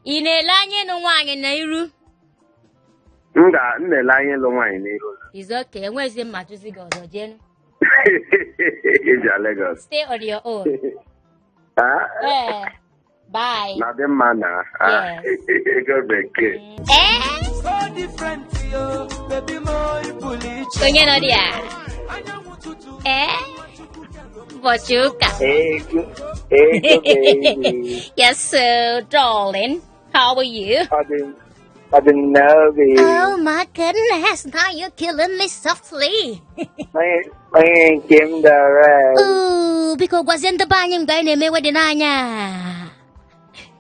Ị na-ele anya ịnụ nwaanyị na iru? M na-ele anya ịlụ nwaanyị n'iru. Is okay, enwezi mma jụzi gị ọzọ, jenu. Ịja Lagos. Stay on your own. Ah, Ee, bye. Na dị mma na ah, Yes. ego bekee. Ee. So different, yo, baby mo ipụlụ iche. Onye nọ dị ya? Anyanwụ tutu. Ee, ụbọchị ụka. Ego, ego baby. Yes sir, darling, how are you? Ọ dị m n'obi. Oh my goodness, now you're killing me softly. Onye nke m dara. Ooh, biko gwazie ndị be anyị mgbe anyị na-eme wedding anya.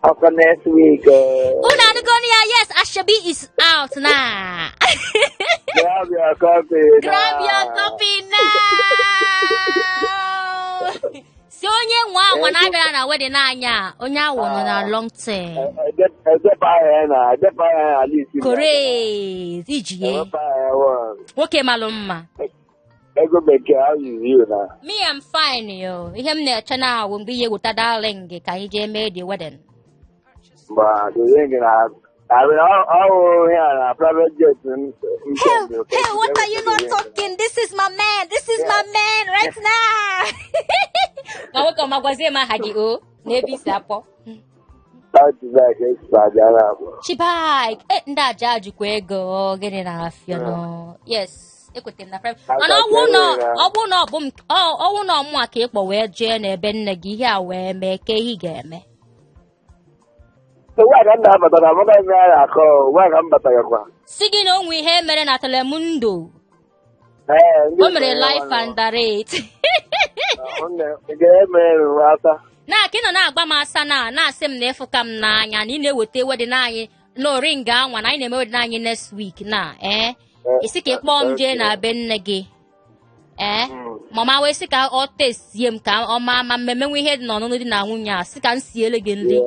Ọkwa next week. Unu anụgonu ya? Yes, Ashabi is out now. Grab your copy. Grab now. your copy now. Si onye nwe anwa na-abịara na wedding anya, onye awụ nọ na long term. Edepa ya na edepa ya na list. Correct, iji ye. Edepa ya one. Nwoke malụ mma. Ego bekee, how is you now? Me, I'm fine yo. Ihe m na-eche na awụ mgbe ihe weta darling gị ka anyị jee mee the wedding. But the thing na I mean, all here na private jet m. Hey, hey, what are you not talking? This is my man. This is my man right now. Ma nwoke ọma, gwazie m aha gị o n'ebe isi akpọ. Back esi aja na abụọ. Chibike, ndị aja jikwa ego gịnị na-afịa nọ. Yes, ekwetara m na private. Mana ọwụ na ọ bụ m ọwụ na ọmụa ka ịkpọ wee jee n'ebe nne gị, ihe a wee mee ka ihe ị ga-eme. Ugbu a ka m na-abata na amaka ime a na-akọ, ugbu a ka m batagakwa. Si gị na onwe ihe mere na Telemundo. Ee, ndị O mere live and direct. Nke emere ata. Na ka ị nọ na-agba m asa na na-asị m na ịfụka m n'anya na ị na-eweta wedding anyị na ring anwa na anyị na-eme wedding anyị next week na ee isi ka ị kpọọ m jee na be nne gị, ee mama wee sị ka ọ testie m ka ọ maa ma mmemme nwe ihe dị n'ọnụnụ di na nwunye a, sị ka m siele gị nri.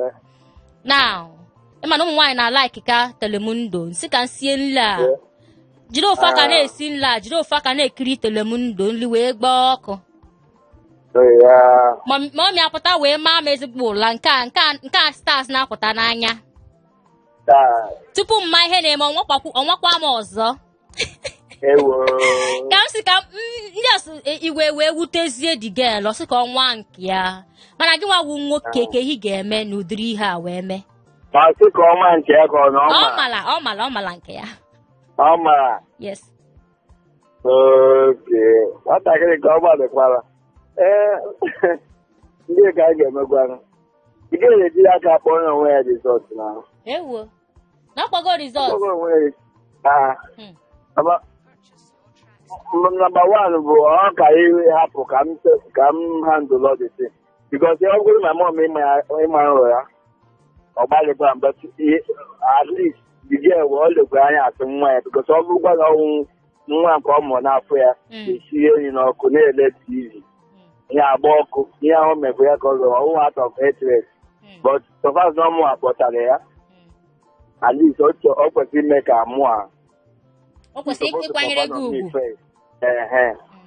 Now ịma na ụmụ nwaanyị na-alike ka Telemundo, nsị ka m sie nri a, jiri ofu aka na-esi nri a, jiri ofu aka na-ekiri Telemundo, nri wee gbaa ọkụ. Mummy apụta wee maa m ezigbo ụla nke a stars na-apụta n'anya tupu m ma ihe na-eme, ọnwakwa m ọzọ. Ewo. Ka m si ka ndị ọsụ iwe wee wutezie the girl, ọ sị ka ọnwa nke ya, mana gị nwa wu nwoke, ka ihe ga-eme n'ụdịrị ihe a wee mee? Ma sị ka ọma nke ya ka ọ na ọ ọ ma. Mara ọ mara ọ mara nke ya. Ọ mara. Yes. Oke. Nwatakịrị ka ọ gbalịkwara. Ee, ndị ka a ga-emekwanụ. Ị gaghị eji aka kpọọ onwe ya result na. Ewo, na ọkwago result. Kpọrọ onwe ya. Ah. Number one bụ ọ ka iwe hapụ ka m handle all the thing. Because ọ bụrụ na mom ịma ịma nrọ ya, ọ gbalịkwa, but at least the girl ọ lekwa anya asị nwa ya, because ọ bụrụkwa na ọnwụ nwa nke ọ mụrụ n'afọ ya esie nri n'ọkụ na-ele TV, ihe agba ọkụ, ihe ahụ mekwa ya ka ọ zọrọ ọnwụ out of hatred. But so far as na ọmụ akpọtara ya, at least ọ kwesịrị ime ka mụ a O kwesịrị ịkwanyere gị ugwu. Ehe,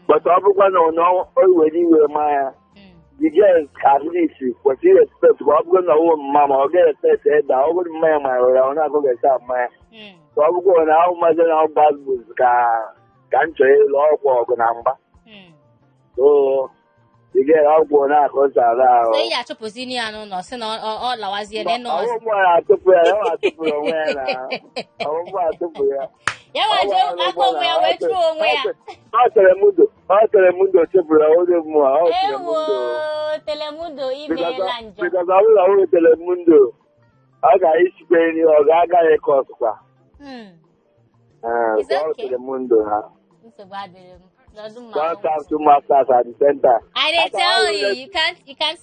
but ọ bụrụkwa na ọ were iwe maa ya, the girl at least kwesịrị respect. Ma ọ bụrụ na ọwụ mma, ma ọ ga-respect eda, ọ bụrụ mma ya mara ya, ọ na-agụ ga-esa mma ya. Ka ọ bụkwa na ahụ mazi na gbazbuz ka m chọrọ ịlụ ọgwụ ọgụ na mgba. So The girl ọgwụ na-akụ sara ahụ. So ị ga-achụpụzi ya n'ụlọ sị na ọ lawazie na ịnụ ọzọ. Ọwụ mụ na-atụpụ ya, ya atụpụrụ onwe ya na ọwụ mụ atụpụ ya. Ya nwa ji aka onwe ya wee chụọ onwe ya. Ọ Telemundo, ọ Telemundo chụpụrụ onye mmụọ, ọ Ewo, Telemundo. Telemundo imeela njọ. Because ọ bụrụ na ọ bụrụ Telemundo, ọ ga-esikwe nri, ọ ga-agaghị kọsụkwa. It's So ọ okay. Telemundo ha. Nsogbu adịrị m. Nọdụ mma. One time, two masters at the center. I dey tell you, you can't,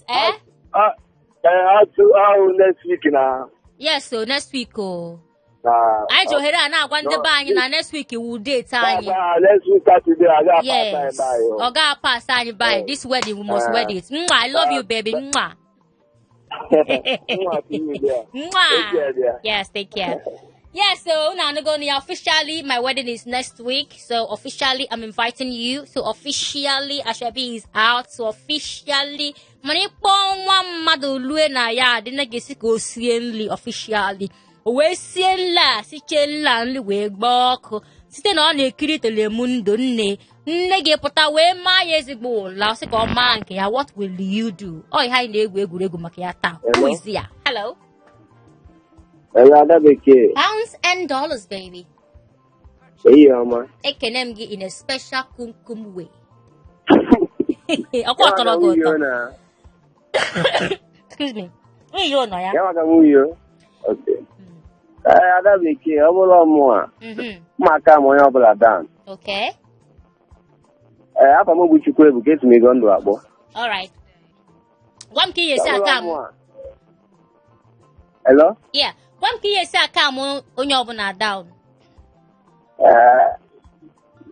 eh? Ọ next week na. Yes, so next week o. Na Anyị ji ohere a na-agwa ndị be anyị na next week wu date anyị. Na next week Saturday, I ga Yes. pass by. Ọ ga-pass anyị by. This wedding, we must wed it. Mwah, I love you, baby. Mwah. Mwah to you there. Mwah. Take care there. Yes, take care. Yeah, so now I'm going officially my wedding is next week. So officially I'm inviting you. So officially Ashabi is out. So officially mana ịkpọ nwa mmadụ lue na ya adị na ga-esi ka o sie nri officially. O wee sie nri a sichie nri a nri wee gbaa ọkụ site na ọ na-ekiri Telemundo nne nne gị pụta wee maa ya ezigbo ụla ọ sị ka ọ maa nke ya. What will you do? Ọ ihe anyị na-egwu egwuregwu maka ya taa. Who is ya? Hello. Hello, Ada Bekee. Pounds and dollars, baby. Ehihie ọma. Ekene m gị in a special kumkum way. Ọkwa tọrọ gị ụtọ. Na. Excuse me. Iyo nọ ya. Ya maka nwunye o. Okay. Ee, Ada Bekee, ọ bụla ọmụ a, mma aka m onye ọbụla down. Okay. Ee, afọ m bụ Chukwuebuka, esi m ego ndụ akpọ. All right. Gwa m ka ị ga-esi Ọ bụla aka m. ọmụ a. Hello? Yeah. Gwa m ka ị ga-esi aka m onye ọbụla down. Ee,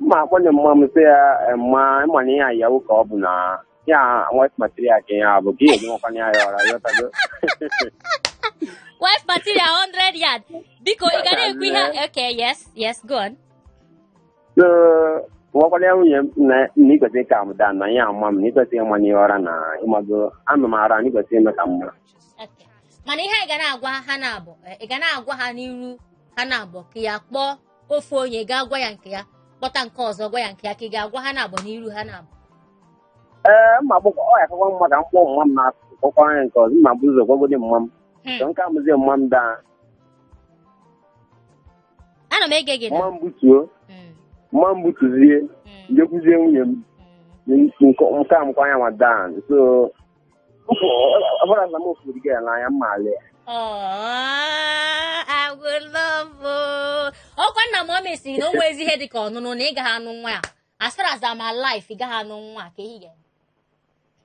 mma akpọnye mma m sị ya, eh, mma ịma na ihe a yawo ka ọ bụ na ya wife material ka ihe a bụ ka ihe nwekwana ya ọra yọtago. Wife material 100 yard. Biko ị ga na-ekwu ihe. Okay, yes, go on. So nwekwana ya nwunye m na ikwesịrị ka m daa na ihe ama m na ikwesịrị ịmanye ya ọra na ịmago ama m ara na ikwesịrị ime ka m mara. Okay. Mana ihe anyị ga na-agwa ha na-abụ, ị ga na-agwa ha n'iru ha na-abụ ka ya kpọọ ofu onye gaa gwa ya nke ya, kpọta nke ọzọ gwa ya nke ya, ka ị ga-agwa ha na-abụ n'iru ha na-abụ? Ee, mma agbụkọ ọ ya akakwa mma ka m kpọọ mma m n'akụkụ kpọkwa anya nke ọzọ mma bụ ụzọ gwagodi mma m. So nke amụzie mma m daa. Ana m ege gị na Mma m butuo mma m butuzie jekwuzie nwunye m nke amụkwa anya ma daa. So ọ bụrụ na m ofuru gị n'anya mma alị ya. Oh, I would love oh. Ọkwa nna m ọ mesiri na o nwezi ihe dịka ọnụnụ na ị gaghị anụ nwa ya. As far as I'm alive, ị gaghị anụ nwa ka ihe ga-eme.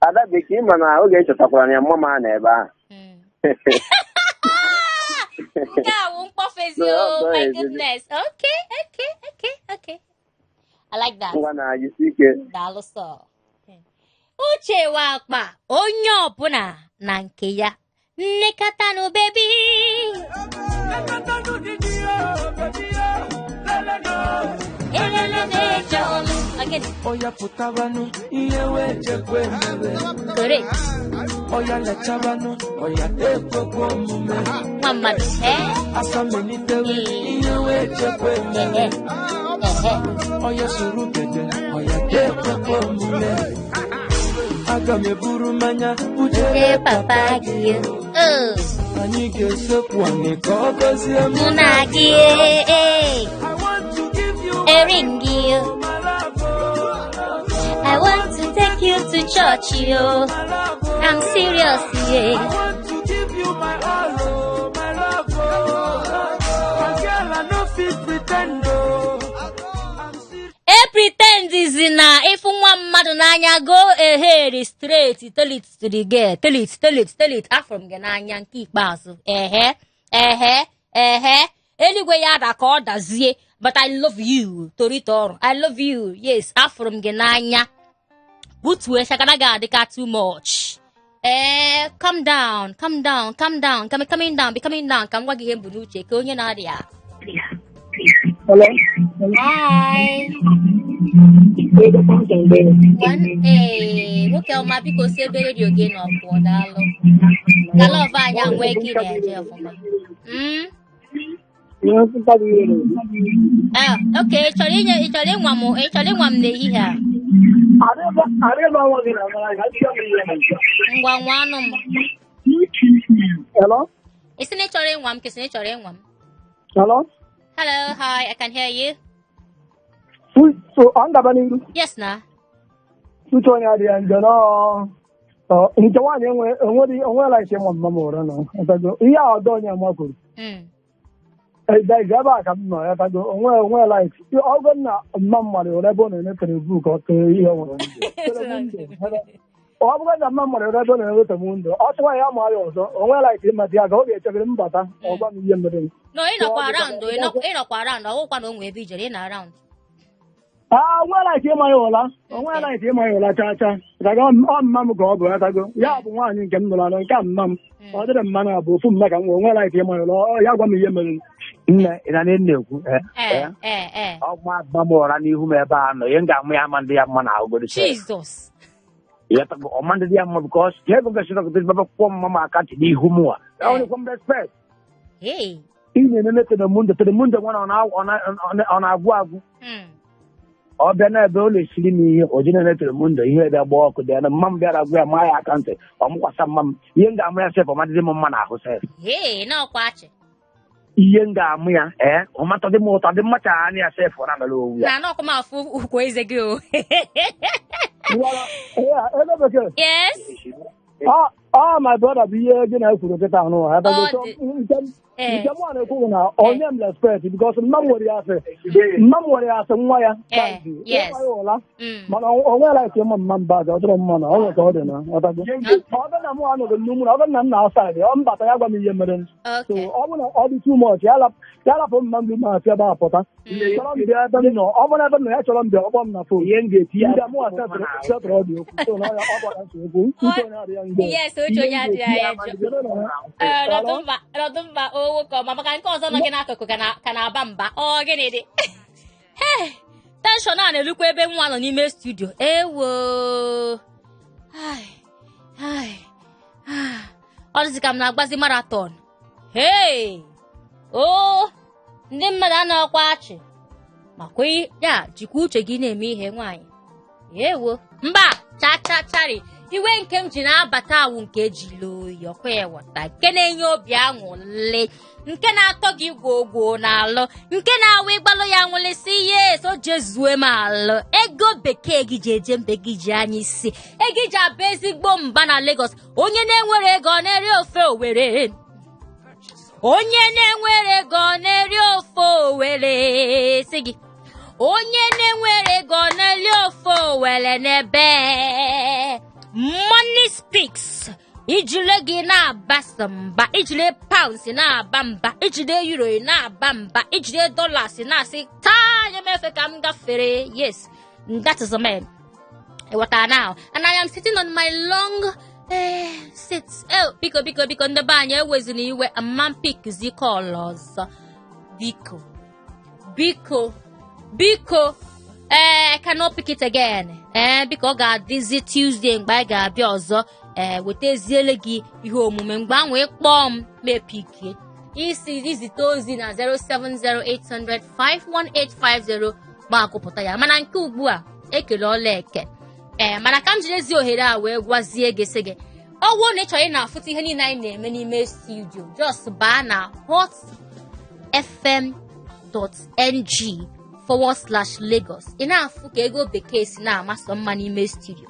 Ada Bekee, ịma na oge echetakwara na ya mma m a na ebe ahụ. Nke a wụ mkpọfezi No, oh no, my goodness. Okay. I like that. Ngwa na jisi ike. Daalụ sọ. Uche wakpa onye ọbụla na nke ya. Nnekatanụ baby. Elele na-eje ọlụ. Again. Oya pụtabanụ ihe wee jekwe mere. Correct. Oya lechabanụ oya tekwekwe omume. Nwa mmadụ. Eh? Asamelitewe ihe wee jekwe mere. Ehe. Oya soro gede oya tekwekwe omume. Aga m eburu mmanya bujere Ee, papa gị. Oh. Anyị ga-esekwu anị ka ọ gọzie mụ Mụ na gị. Ee. I want to give you Ering gị. my love, oh. I want to take you to church, yo. My love, oh. I'm serious, yeah. I want to give you my all, oh, my love, oh. My girl, I no fit pretend, oh. I'm serious. E pretendizi na ịfụ nwa mmadụ n'anya, go ahead straight, tell it to the girl, tell it, tell it, tell it, afụrụ m gị n'anya nke ikpeazụ. Ehe ehe ehe, eluigwe ya da ka ọ dazie, but I love you. Torito ọrụ, I love you. Yes, afụrụ m gị n'anya. Butue shakara ga-adịka too much. Ee, calm down, calm down, calm down, come coming down, be coming down. Ka m gwa gị ihe m bụ n'uche ka onye na-arịa. Hello? Hi. One, ee, nwoke ọma, biko si ebe redio gị nọ pụọ, daalụ, ka love anyị nwee ike ị na-eje ọfụma. Ah, okay, ị chọrọ inye ị chọrọ ịnwa m ị chọrọ ịnwa m n'ehihie a? Ngwa nwa anụ m. Hello? Ị sị na ị chọrọ ịnwa m ka ị sị na ị chọrọ ịnwa m? Hello? Hello, hi, I can hear you. So, ọ ngaba n'iru. Yes na. Uche onye adịghị njọ nọọ. Nke nwaanyị enweghị onwela ike ịma mma m ụra na ịtago ihe a ọdọ onye ma kwuru. Ebe ebe a ka m nọ ịtago onwe onwela ike ọgọ na mma m mara ụra ebe ọ na-eme Facebook ọ tee ihe ọ nwere. Ọ bụrụ na mma m mara ụra ebe ọ na-eme Telemundo, ọ chọkwa ya ma ya ọzọ onwela ike ịmata ya ka ọ ga-echebere mbata ọ gwa m ihe mere m. No, ị nọkwa around, ị nọkwa around, ọ wụkwa na o nwee ebe i jere, ị nọ around. Aa, onwela ike ịma ya ụla onwela ike ịma ya ụla chaa chaa ịtago ọ mma m ka ọ bụ ịtago ya bụ nwaanyị nke m nụrụ anụ nke a mma m ọ dịrị mma na bụ ofu mma ka m nwee onwela ike ịma ya ụla ọ ya gwa m ihe mere. Nne, ị na na-ekwu Ee, ee, ee. ọ ma agba m ụra n'ihu m ebe a nọ ihe m ga-amụ ya ama ndị ya mma na ahụgoro. Jesus. Ọma ndị ya mma because ka ego gasịrị ọkụtụ baba kwụọ mma m aka ntị n'ihu m a onye m respect. Hey. Ị na-ememe Telemundo Telemundo nwa ọ na-agwụ agwụ. Ọ bịa n'ebe ọ na-esiri m ihe o ji na-eme Telemundo ihe bịa gbaa ọkụ dị na mma m bịara gwa ya maa ya aka ntị ọ mụkwasa mma m ihe m ga-amụ ya sef ọmadịdị m mma n'ahụ sef. Hey, na ọkwa achị. Ihe m ga-amụ ya ee ọmatọ dị m ụtọ dị mma ka anya ya sef ọ na-anọrọ owu ya. Na anọkwa m afụ ukwu eze gị o. Ego bekee. Yes. Ọ my brother bụ ihe gị na-ekwuru kịta anụ ha Ọ dị. Nke mụ na-ekwu na onye m respect because mma m nwere ya asị mma m nwere ya asị nwa ya Eh, yes. ịma ya ụla Mm. mana o nweela ike ịma mma mba ọ dịrọ mma na ọ nwere ka ọ dị na ọtago ọ bụrụ na mụ anọghị n'ụmụ na ọ bụrụ na m na outside ọ mbata ya gwa m ihe mere m. So Okay. ọ bụrụ na ọ dị too much ya rapụ mma m ma asị ebe a pụta chọrọ m bịa ebe m nọ ọ bụrụ ebe m nọ ya chọrọ m bịa ọkpọ m na phone Ihe m ga-eti ya ndị mụ setụrụ ọ dị okwu so na ọ gbara ntị okwu uche onye adịghị njọ. Yes, uche onye adịghị ya njọ. Ee, nọdụ mba, nọdụ mba, o nwoke ọma, maka nke ọzọ nọ gị n'akụkụ ka na-aba mba. Ọ gịnị dị? Hey, tension a na-erukwa ebe nwa nọ n'ime studio. Ewo. Ai, ai, ah. Ọ dịzị ka m na-agbazi marathon. Hey! O, ndị mmadụ anọkwa achị. Makwa ya jikwa uche gị na-eme ihe nwaanyị. Ewo. Mba, cha cha chari. Iwe nke m ji na-abata awụ nke ejila oyi ọkwa ya wọta nke na-enye obi aṅụrị nke na-atọ gị gwogwo n'alụ nke na-awa ịgbalụ ya nwụlị si yes o jezue m alụ ego bekee gị ji eje mbe gị ji anya isi ego iji aba ezigbo mba na Lagos onye na-enwere ego ọ na-eri ofe Owere onye na-enwere ego ọ na-eri ofe Owere si gị onye na-enwere ego ọ na-eri ofe Owere n'ebe. Money speaks. Ijile gị na-abasa mba, ijile pounds na-aba mba, ijile euro na-aba mba, ijile dollars na-asị taa nye m efe ka m gafere. Yes, that is a man. Ịghọtara now? And I am sitting on my long seat. Oh, biko biko biko ndị be anyị ewezina iwe ama pickzi call ọzọ. Biko biko biko ee I cannot pick it again. Ee biko ọ ga-adịzi Tuesday mgbe anyị ga-abịa ọzọ ee wetaziele gị ihe omume mgbe ahụ ịkpọọ m mepikie isi izite ozi na 07080051850 ma agụpụta ya mana nke ugbu a ekele ọla eke ee mana ka m jiri ezi ohere a wee gwazie gị sị gị ọ bụrụ na ị chọrọ ị na-afụta ihe niile anyị na-eme n'ime studio just baa na hotfm.ng/Lagos ị na-afụ ka ego bekee si na-amasọ mma n'ime studio.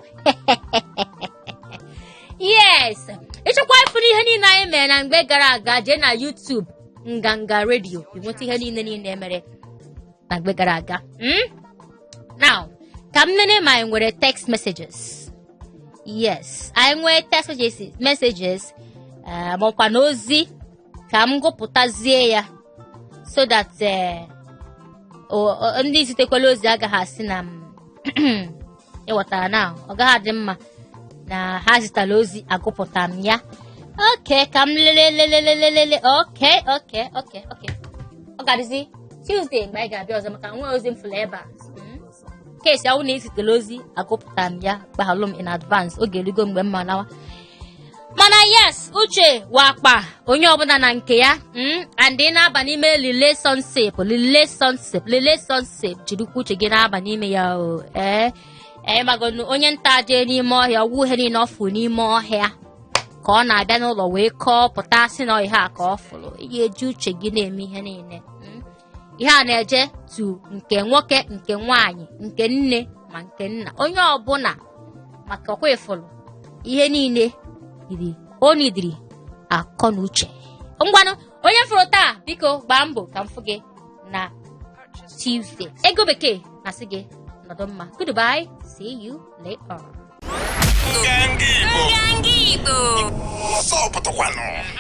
Yes, ịchọkwa ịfụ ihe niile anyị mere na mgbe gara aga jee na YouTube Nganga Radio ị nweta ihe niile niile mere na mgbe gara aga. Now ka m nene ma anyị nwere text messages. Yes, anyị nwee text messages maọkwa na ozi ka m gụpụtazie ya so that ndị zitekwala ozi agaghị asị na m ịghọtara na ọ gaghị adị mma na ha zitara ozi agụpụta m ya. Okay, ka m lelelelelelele. Okay, okay, okay, okay. Ọ ga-adịzi Tuesday mgbe anyị ga-abịa ọzọ maka nwa ozi m fụrụ ebe a. Kesi awụ na ezitere ozi agụpụta m ya gbaghalụ m in advance oge erugo mgbe m ma nawa. Mana yes, uche wakpa onye ọbụla na nke ya, and ị na-aba n'ime relationship, jirikwa uche gị na-aba n'ime ya o. Ee, magonu onye nta jee n'ime ọhịa, ọgwụ ihe niile ọ fụrụ n'ime ọhịa ka ọ na-abịa n'ụlọ wee kọọ pụta, sị na ihe a ka ọ fụrụ. Ị ga-eji uche gị na-eme ihe niile. Ihe a na-eje tu nke nwoke, nke nwaanyị, nke nne ma nke nna, onye ọbụla, maka ọkwa ịfụrụ ihe niile yiri onidiri akọ na uche. Ngwanụ, onye fụrụ taa, biko gbaa mbọ ka m fụ gị na Tuesday. Ego Bekee na-asị gị nọdụ mma. Goodbye, see you later. Nganga Igbo. Nganga Igbo. Ọsọ pụtakwanụ.